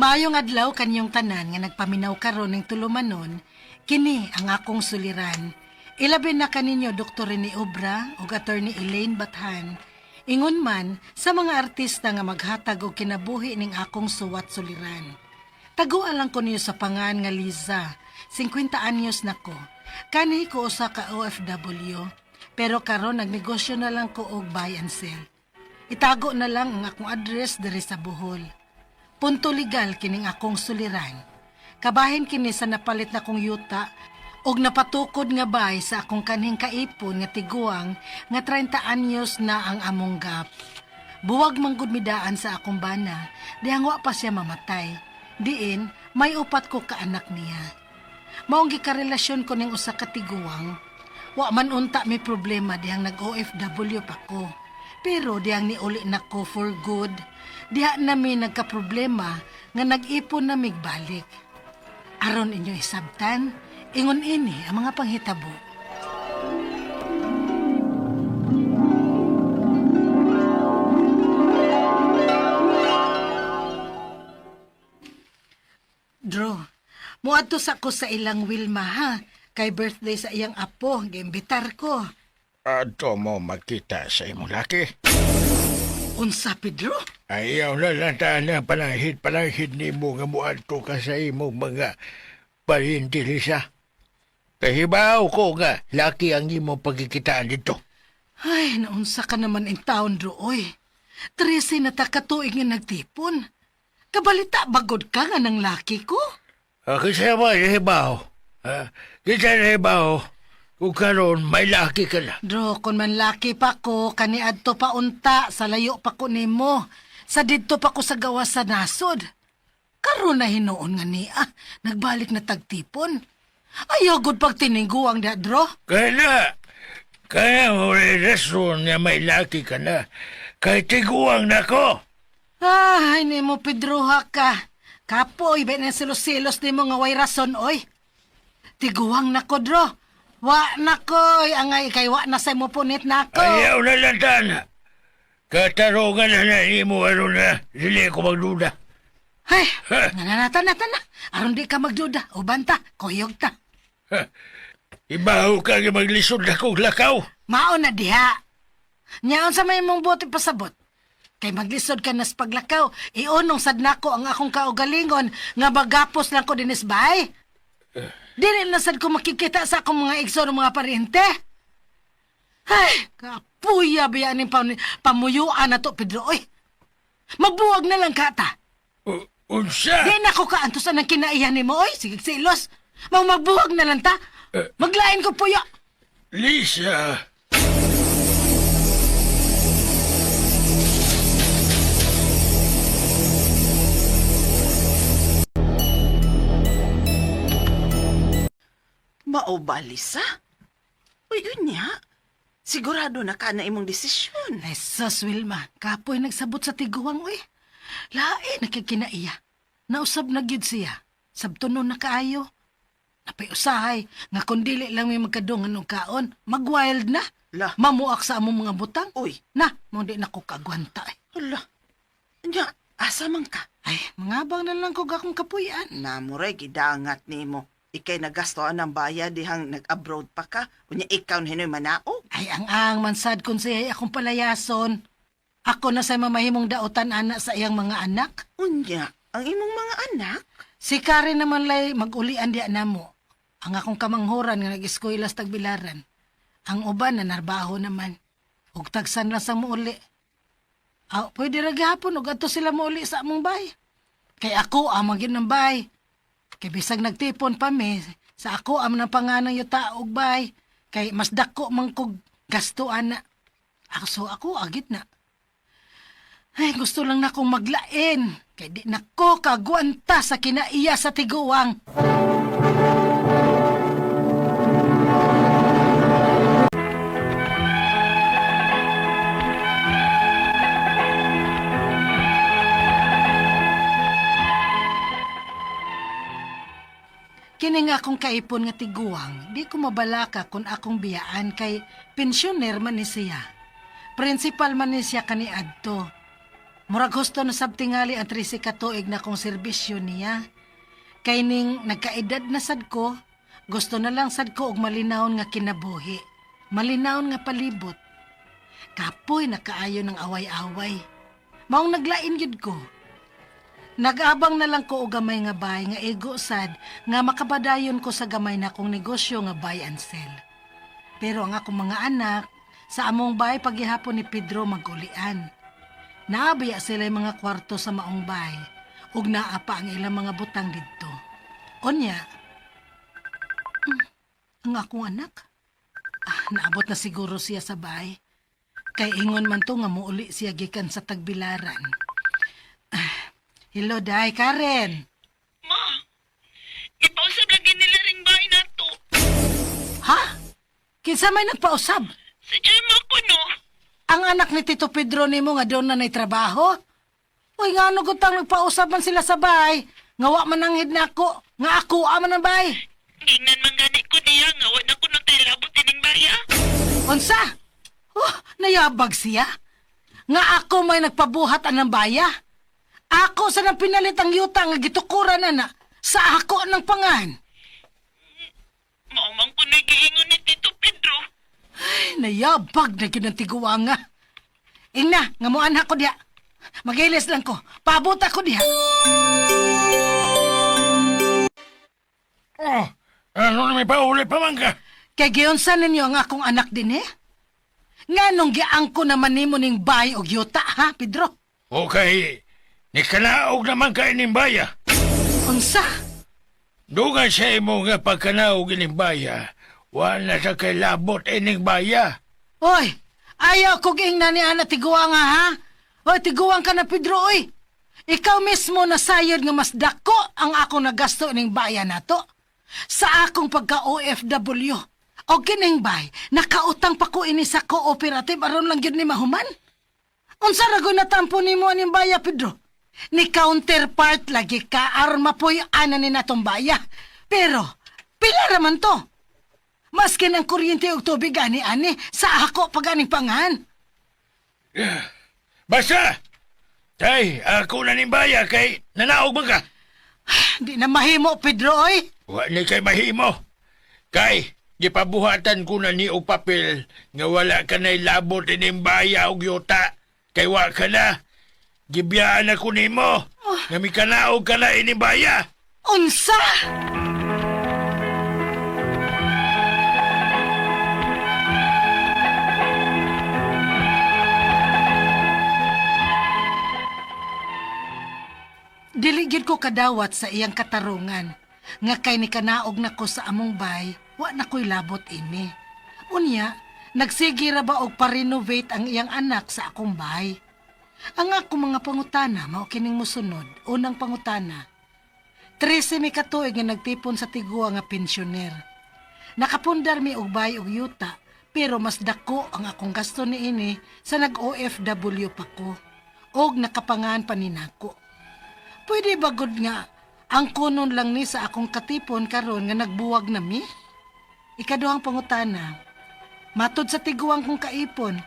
Maayong adlaw kanyong tanan nga nagpaminaw karon ning tulumanon, kini ang akong suliran. Ilabi na kaninyo Dr. Rene Obra ug Attorney Elaine Bathan. Ingon man sa mga artista nga maghatag og kinabuhi ning akong suwat suliran. Taguan lang ko niyo sa pangan nga Liza. 50 anyos na ko. Kani ko usa ka OFW, pero karon nagnegosyo na lang ko og buy and sell. Itago na lang ang akong address diri sa Bohol. Punto legal kining akong suliran. Kabahin kini sa napalit na kong yuta og napatukod nga bay sa akong kanhing kaipon nga tiguang nga 30 anyos na ang among gap. Buwag manggod midaan sa akong bana, dihang wa pa siya mamatay. Diin, may upat ko kaanak niya. Maong gikarelasyon ko ning usa ka tiguang. Wa man unta may problema dihang nag-OFW pa ko. Pero dihang niuli na ko for good, diha nami nagkaproblema nga nag-ipon na migbalik. Aron inyo isabtan, ingon ini ang mga panghitabo. Dro, muadto sa ko sa ilang Wilma ha, kay birthday sa iyang apo, giimbitar ko. Adto mo magkita sa imong laki. Unsa, Pedro? Ayaw na lang na panahid-panahid nimo nga muadto ka sa imong mga parinti, Lisa. Kahibaw ko nga, laki ang imong pagkikitaan dito. Ay, naunsa ka naman in taon, Dro, oy. 13 na ta katuig nga nagtipon. Kabalita bagod ka nga ng laki ko? Kisa ba hibaw? Kisa hibaw, kung karon may laki ka na. Dro, kung man laki pa ko, kaniadto pa unta, sa layo pa ko nimo. Sa didto pa ko sa gawas sa nasod. Karon na hinuon nga niya, nagbalik na tagtipon. Ayaw gud pag tiningguang da, Dro. Kaya mo rason nga may laki ka na. Kay tiguang na ko. Ay, nimo Pedro ha ka. Kapoy, ba na silos-silos nimo nga way rason, oy. Tiguang na ko, Dro. Wa na ko, angay kay wa na sa mo punit na ko. Ayaw na lang tan. Katarungan na na nimo aron na dili ko magduda. Ay, nananata na ta na. Aron di ka magduda. O banta, kuyog ta. Ha, ibaho ka nga maglisod na kong lakaw. Mao na diha. Nyaon sa may mong bote pasabot. Kay maglisod ka nas paglakaw, ionong sad nako ang akong kaugalingon nga bagapos lang ko dinis bay. Dili na sad ko makikita sa akong mga igsoon ng mga parente. Ay, kapuya biya ning pamuyuan na to, Pedro. Oy, magbuwag na lang ka ta. Unsa? Di na ko kaantosan ang kinaiyan nimo, oy. Sige, silos. Mau magbuwag na lang ta. Maglain ko puyo. Lisa. Mao ba, Lisa? Uy, yun niya. Sigurado na ka na imong desisyon. Ay, sus, Wilma. Kapoy nagsabot sa tiguang, uy. Lain, nakikinaiya. Nausab na gyud siya. Sabto nun na kaayo. Napay usahay, nga kung dili lang may magkadungan og kaon, mag-wild na. La. Mamuak sa among mga butang. Uy. Na, mo di na ko kagwanta. Eh. Hala. Nya, asa man ka? Ay, mangabang na lang kog akong kapuyan. Namuray, gidangat nimo. Ikay nagastoan ng bayad dihang nag-abroad pa ka. Unya ikaw na hinoy manao. Ay, ang mansad kung siya akong palayason. Ako na sa mamahimong daotan ana sa iyang mga anak. Unya, ang imong mga anak. Si Karen naman lay mag-ulian diya namo. Ang akong kamanghoran nga nag-eskwela sa Tagbilaran. Ang uban na narbaho naman. Ug tagsan lang sa muuli. Ah, pwede ra gihapon ug adto sila muuli sa among bay. Kay ako amang gyud ng bay. Kay bisag nagtipon pa mi, sa ako am ng panganang yuta og bay. Kay mas dako man kog gasto ana. So ako agit na. Ay, gusto lang na akong maglain. Kay di na ko kagwanta sa kinaiya sa tiguang. Kini nga akong kaipon nga tiguang, di ko mabalaka kung akong biyaan kay pensyoner man ni siya. Principal man ni siya kaniadto. Murag gusto na sab tingali ang 13 ka tuig na kong serbisyo niya. Kay ning nagkaedad na sad ko, gusto na lang sad ko og malinawon nga kinabuhi. Malinawon nga palibot. Kapoy na kaayo ng away-away. Maong naglain gyud ko. Nag-abang na lang ko og gamay nga bay nga ego sad nga makabadayon ko sa gamay na kong negosyo nga buy and sell. Pero ang akong mga anak, sa among bay paghihapon ni Pedro magulian. Naabaya sila yung mga kwarto sa maong bay ug naa pa ang ilang mga butang didto. Unya, ang akong anak, naabot na siguro siya sa bay. Kay ingon man to nga muuli siya gikan sa tagbilaran. Hello, Day Karen. Ma, ipausap lagi nila ring bahay nato. Ha? Kinsa may nagpausab? Si Gemma ko no. Ang anak ni Tito Pedro nimo nga doon na nay trabaho? Uy, nga ano gutang nagpausap man sila sa bay. Nga wa man ang nako, nga ako man ang bay. Gingnan man gani ko niya nga wa na ko nang taylabot ining baya. Unsa? Oh, nayabag siya. Nga ako may nagpabuhat anang baya. Ako sa nang pinalit ang yuta nga gitukuran ana sa ako ng pangan. Mao man ko na giingon ni Tito Pedro. Ay, nayabag na gyud ang tiguanga. Ingna, nga moanha ko diha. Magilis lang ko. Paabot ako diha. Oh, ano na may pauli pa man ka? Kay giunsa ninyo ang akong anak din eh? Nga nung giangko naman nimo ning bay og yuta ha, Pedro? Okay, nikanaog naman ka ining baya. Unsa? Dungan sa imo nga pagkanaog ining baya, wala sa kay labot ining baya. Oy, ayaw kog ingna ni ana tiguang ha, ha? Oy, tiguang ka na Pedro, oy. Ikaw mismo nasayod nga mas dako ang akong nagasto ning bayan nato. Sa akong pagka OFW. O kining bay, nakautang pa ko ini sa cooperative aron lang gyud ni mahuman. Unsa ra gyud natampo nimo aning baya Pedro? Ni counterpart lagi ka aron mapuy ana ni natong baya. Pero pila ra man to? Maskin ang kuryente ug tubig ani-ani sa ako pag aning pangan. Basta! Tay, ako na ning baya kay nanaog man ka. Di na mahimo Pedro oy. Wa ni kay mahimo. Kay, gipabuhatan ko na ni og papel nga wala ka na'y labot ining baya og yuta. Kay wa ka na. Gibiyaan ako nimo. Nga mikanaog ka na ining baya. Unsa? Dili gyud ko kadawat sa iyang katarungan nga kay ni kanaog nako sa among bay, wa na ko'y labot ini. Unya, nagsige ra ba og pa-renovate ang iyang anak sa akong bay? Ang akong mga pangutana mao kining mosunod. Unang pangutana, 13 mi katuig nga nagtipon sa tiguang nga pensyoner. Nakapundar mi og bay og yuta, pero mas dako ang akong gasto niini sa nag-OFW pa ko og nakapangan pa ni nako. Pwede ba gud nga ang kunon lang ni sa akong katipon karon nga nagbuwag na mi? Ikaduhang pangutana, matod sa tiguang kong kaipon,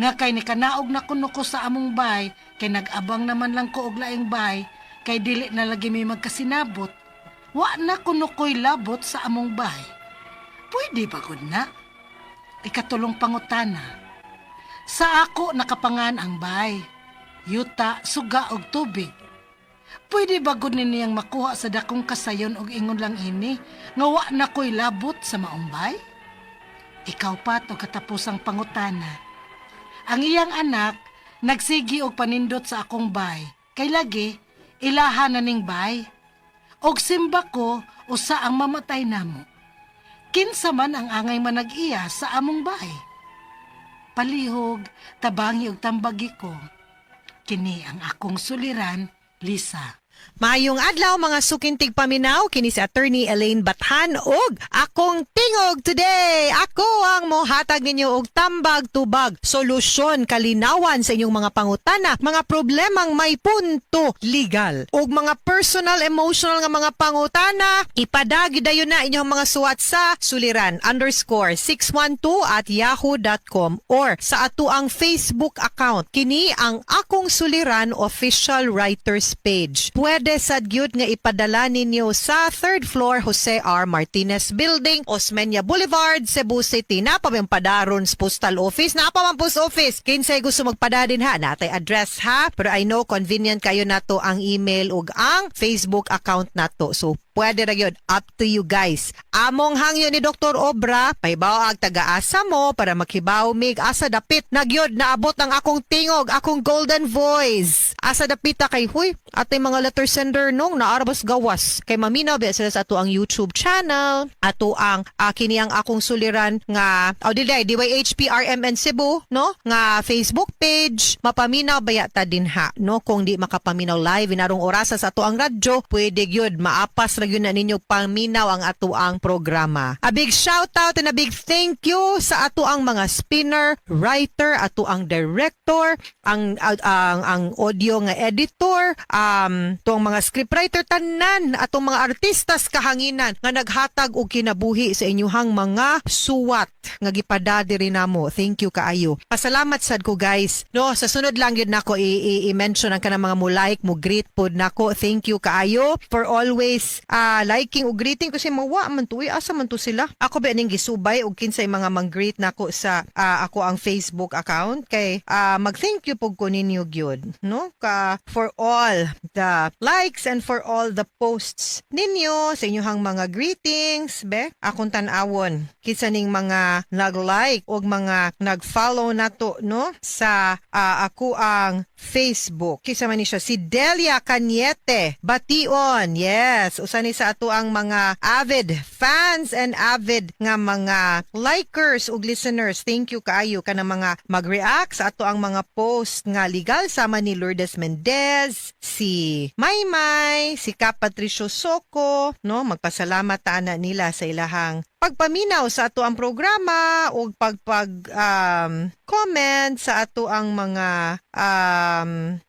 nga kay ni kanaog na kuno ko sa among bay, kay nag-abang naman lang ko og laing bay, kay dili na lagi mi magkasinabot, wa na kuno ko'y labot sa among bay. Pwede ba gud na? Ikatulong pangutana, sa ako nakapangan ang bay, yuta, suga og tubig. Pwede ba gud ni niyang makuha sa dakong kasayon og ingon lang ini nga wa na ko'y labot sa maumbay? Ikaw pa to katapusang pangutana. Ang iyang anak nagsigi og panindot sa akong bay. Kay lagi ilaha na ning bay. Og simba ko usa ang mamatay namo. Kinsa man ang angay manag-iya sa among bay. Palihog, tabangi og tambagi ko. Kini ang akong suliran, Lisa. Maayong adlaw, mga suking tigpaminaw, kini si Attorney Elaine Bathan og akong tingog today. Ako ang mohatag ninyo og tambag, tubag, solusyon, kalinawan sa inyong mga pangutana, mga problemang may punto legal ug mga personal, emotional nga mga pangutana. Ipadagi dayon na inyong mga suwat sa suliran_612@yahoo.com or sa atoang Facebook account. Kini ang Akong Suliran Official Writers Page. Pwede sad gyud nga ipadala ninyo sa third floor, Jose R. Martinez Building, Osmeña Boulevard, Cebu City. Naa pa man padaron sa postal office? Naa pa man post office. Kinsay gusto magpada dinha, naa tay address ha. Pero I know convenient kayo nato ang email ug ang Facebook account nato. So pwede ra gyud, up to you guys. Among hangyo ni Dr. Obra, pahibaw ag taga-asa mo para makibaw mig asa dapit na gyud naabot ang akong tingog, akong golden voice. Asa dapita kay huy, atay mga letter sender nung naarabas gawas. Kay maminaw ba sila sa ato ang YouTube channel, ato ang kini ang Akong Suliran nga oh, dili DYHPRMN Cebu, no, nga Facebook page. Mapaminaw baya ta dinha, no? Kung di makapaminaw live inarong orasa sa ato ang radyo, pwede gyud maapas ra gyud na ninyo paminaw ang ato ang programa. A big shout out and a big thank you sa ato ang mga spinner, writer, ato ang director, ang audio nga editor, tuong mga scriptwriter, tanan atong mga artistas kahanginan nga naghatag og kinabuhi sa inyuhang mga suwat nga gipada diri namo. Thank you kaayo. Pasalamat sad ko, guys. No, sa sunod lang gyud nako i-mention ang kanang mga mo like, mo greet pod nako. Thank you kaayo for always liking ug greeting kasi mawa man to, uy, asa man to sila. Ako ba ning gisubay og kinsay mga mang-greet nako sa ako ang Facebook account kay mag-thank you pug ko ninyo gyud, no, ka for all the likes and for all the posts ninyo sa inyong mga greetings be. Akong tan-awon kinsa ning mga nag-like og mga nag-follow nato, no, sa ako ang Facebook. Kinsa man ni siya? Si Delia Cañete Bation, yes, usa ni sa ato ang mga avid fans and avid nga mga likers ug listeners. Thank you kaayo kana mga mag-react sa ato ang mga post nga legal sama ni Lourdes Mendez, si Maymay, si Ka Patricio Soco, no? Magpasalamat ta ana nila sa ilahang pagpaminaw sa ato ang programa ug pagpag comment sa ato ang mga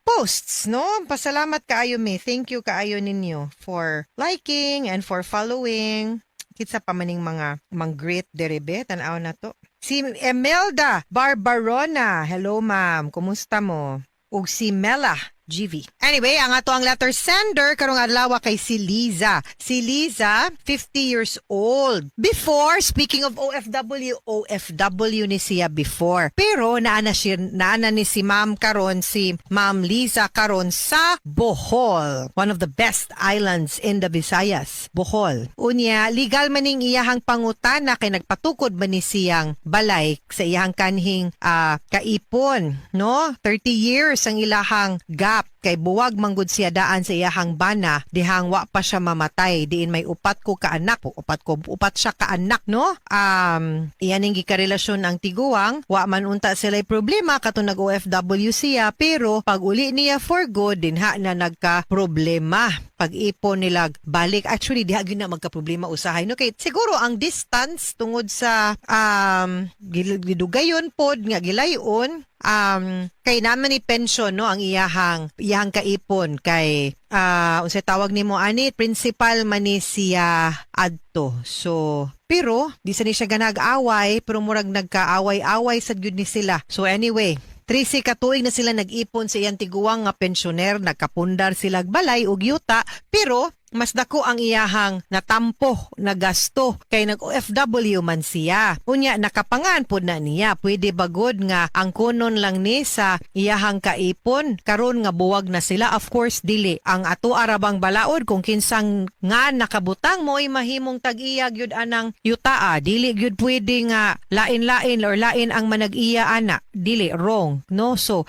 posts, no? Pasalamat kaayo mi. Thank you kaayo ninyo for liking and for following. Kinsa pa maning mga mang-greet diri be? Tan-aw na to. Si Emelda Barbarona. Hello, ma'am, kumusta mo? Ug si Mela GV. Anyway, ang ato ang letter sender karong adlaw kay si Liza. Si Liza, 50 years old. Before, speaking of OFW, OFW ni siya before. Pero naa na siya, naa na ni si Ma'am karon, si Ma'am Liza karon sa Bohol. One of the best islands in the Visayas, Bohol. Unya, legal maning iyahang pangutana kay nagpatukod man ni siyang balay sa iyahang kanhing kaipon, no? 30 years ang ilahang gap kay buwag manggod siya daan sa iyahang bana dihang wa pa siya mamatay, diin may upat ko kaanak, upat ko, upat siya kaanak, no? Iyan ning gikarelasyon ang tiguang. Wa man unta sila problema katong nag OFW siya, pero pag uli niya for good, dinha na nagka problema pag-ipon nila balik. Actually, diha gyud na magka problema usahay, no, kay siguro ang distance tungod sa gidugayon pod nga gilayon, kay naman ni pension, no, ang iyahang kaipon kay unsay tawag nimo ani, principal man ni siya adto. So pero di sa ni siya ganag-away, pero murag nagkaaway-away sad gyud ni sila. So anyway, 13 ka tuig na sila nag-ipon sa iyang tiguang nga pensyoner, nagkapundar sila balay ug yuta, pero mas dako ang iyahang natampo na gasto kay nag-OFW man siya. Unya, nakapangan pod na niya. Pwede bagod nga ang kunon lang ni sa iyahang kaipon karon nga buwag na sila? Of course dili. Ang ato arabang balaod, kung kinsang nga nakabutang mo'y mahimong tag-iya gyud anang yutaa. Dili gyud pwede nga lain-lain or lain ang manag-iya ana. Dili, wrong, no? So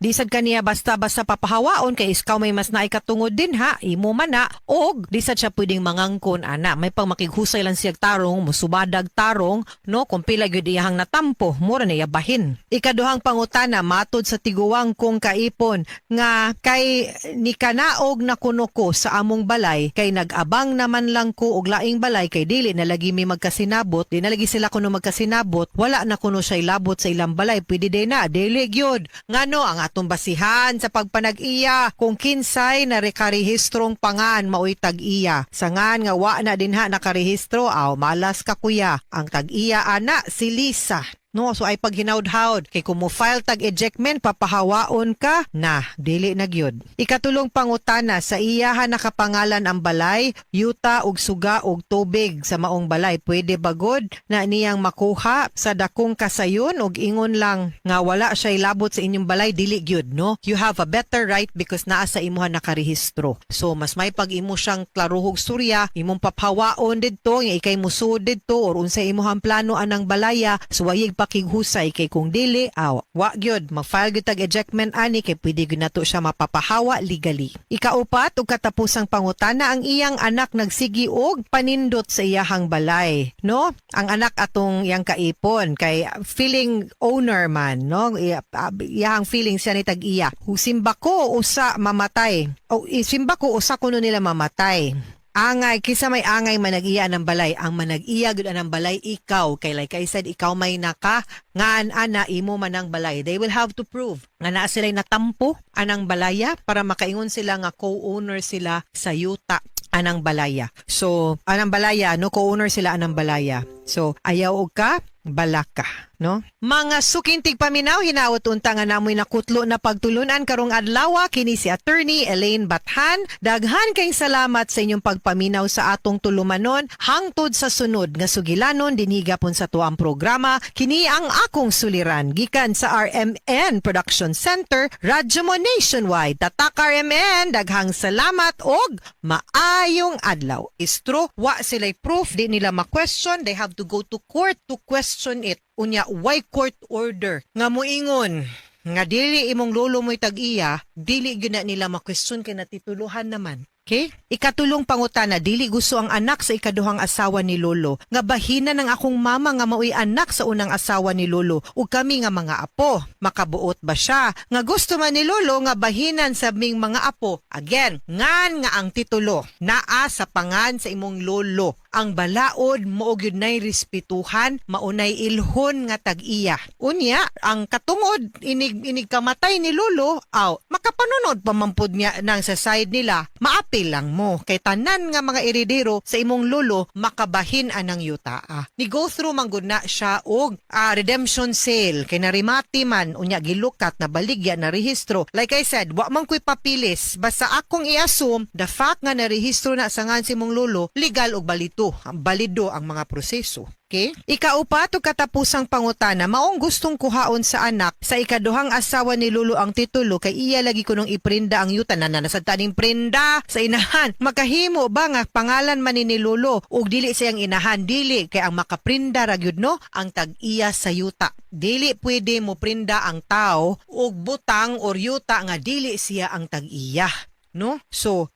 di sad kaniya basta-basta papahawaon kay iskaw may mas naay katungod din ha, imo man na. Og di sad siya pwedeng mangangkon ana. May pang makighusay lang siya tarong, musubadag tarong, no, kung pila gyud iyahang natampo, mura na bahin. Ikaduhang pangutana, matod sa tiguwang kong kaipon nga kay nikanaog na kuno ko sa among balay kay nag-abang naman lang ko og laing balay kay dili na lagi mi magkasinabot, di na lagi sila kuno magkasinabot, wala na kuno siya labot sa ilang balay, pwede din na, dili gyud. Ngano ang atong basihan sa pagpanag-iya kung kinsay na rekarehistrong pangan maoy tag-iya. Sa ngan nga wa na dinha nakarehistro, aw malas ka, kuya. Ang tag-iya ana si Lisa. No, so ay paghinawd-hawd kay kung mo file tag ejectment, papahawaon ka na, dili na gyud. Ikatulong pangutana, sa iyaha nakapangalan ang balay, yuta ug suga ug tubig sa maong balay. Pwede bagod na niyang makuha sa dakong kasayon ug ingon lang nga wala siya labot sa inyong balay? Dili gyud, no. You have a better right because naa sa imuha nakarehistro. So mas may pag imo siyang klaruhog storya, imong papahawaon didto nga ikay musud didto or unsay imuhang plano anang balaya, suwayig pakighusay kay kung dili, aw wa gyud, mag-file gyud tag ejectment ani kay pwede gyud nato siya mapapahawa legally. Ikaupat ug katapusang pangutana, ang iyang anak nagsigi og panindot sa iyahang balay, no? Ang anak atong iyang kaipon kay feeling owner man, no? Iyahang feeling siya ni tag-iya. Simba ko usa mamatay. O simba ko usa kuno nila mamatay. Angay, kisa may angay manag-iya ng balay? Ang manag-iya gud anang balay ikaw kay, like I said, ikaw may naka ngaan ana, imo man ang balay. They will have to prove nga naa sila'y natampo anang balaya para makaingon sila nga co-owner sila sa yuta anang balaya. So, anang balaya, no, co-owner sila anang balaya. So, ayaw og ka balaka, no? Mga suking tigpaminaw, hinaot unta nga namoy nakutlo na pagtulunan karong adlaw. Kini si Attorney Elaine Bathan. Daghan kayong salamat sa inyong pagpaminaw sa atong tulumanon. Hangtod sa sunod nga sugilanon dinhi gapon sa tuang programa. Kini ang Akong Suliran gikan sa RMN Production Center, Radyo Mo Nationwide. Tatak RMN, daghang salamat og maayong adlaw. Istro, wa sila'y proof, di nila ma-question, they have to go to court to question it. Unya, why court order nga moingon nga dili imong lolo mo'y tag-iya, dili gyud na nila ma-question kay natituluhan naman. Okay? Ikatulong pangutana, dili gusto ang anak sa ikaduhang asawa ni lolo nga bahina ng akong mama nga maoy anak sa unang asawa ni lolo ug kami nga mga apo. Makabuot ba siya nga gusto man ni lolo nga bahinan sa ming mga apo? Again, ngan nga ang titulo naa sa pangan sa imong lolo. Ang balaod mao gyud nay respetuhan, maunay ilhon nga tag-iya. Unya, ang katungod inig inig kamatay ni lolo, aw makapanunod pa man pud niya nang sa side nila, maapil lang mo kay tanan nga mga eredero sa imong lolo makabahin anang yuta. Ni go through man gud na siya og redemption sale kay narimati man, unya gilukat na baligya na rehistro. Like I said, wa man ko'y papilis, basta akong i-assume the fact nga narehistro na sa ngan si imong lolo, legal og balito, balido ang mga proseso. Okay? Ikaupat ug katapusang pangutana, maong gustong kuhaon sa anak sa ikaduhang asawa ni lolo ang titulo kay iya lagi kunong iprinda ang yuta na nasa taning prinda sa inahan. Makahimo ba nga pangalan man ni lolo ug dili siyang inahan? Dili, kay ang makaprinda ra gyud, no, ang tag-iya sa yuta. Dili pwede mo prinda ang tao og butang or yuta nga dili siya ang tag-iya, no? So,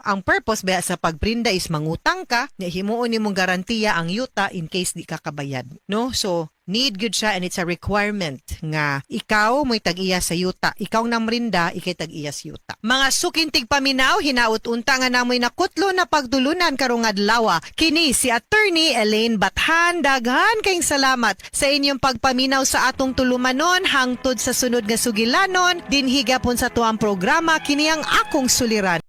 ang purpose ba sa pagprinda is mangutang ka, nga himuon nimong garantiya ang yuta in case di ka kabayad, no? So, need gyud siya and it's a requirement nga ikaw mo'y tag-iya sa yuta. Ikaw namrinda, ikay tag-iya sa yuta. Mga suking tigpaminaw, hinaut unta nga namoy nakutlo na pagtulunan karong adlaw. Kini si Attorney Elaine Bathan. Daghan kayong salamat sa inyong pagpaminaw sa atong tulumanon hangtod sa sunod nga sugilanon dinhi gapon sa tuang programa. Kini ang Akong Suliran.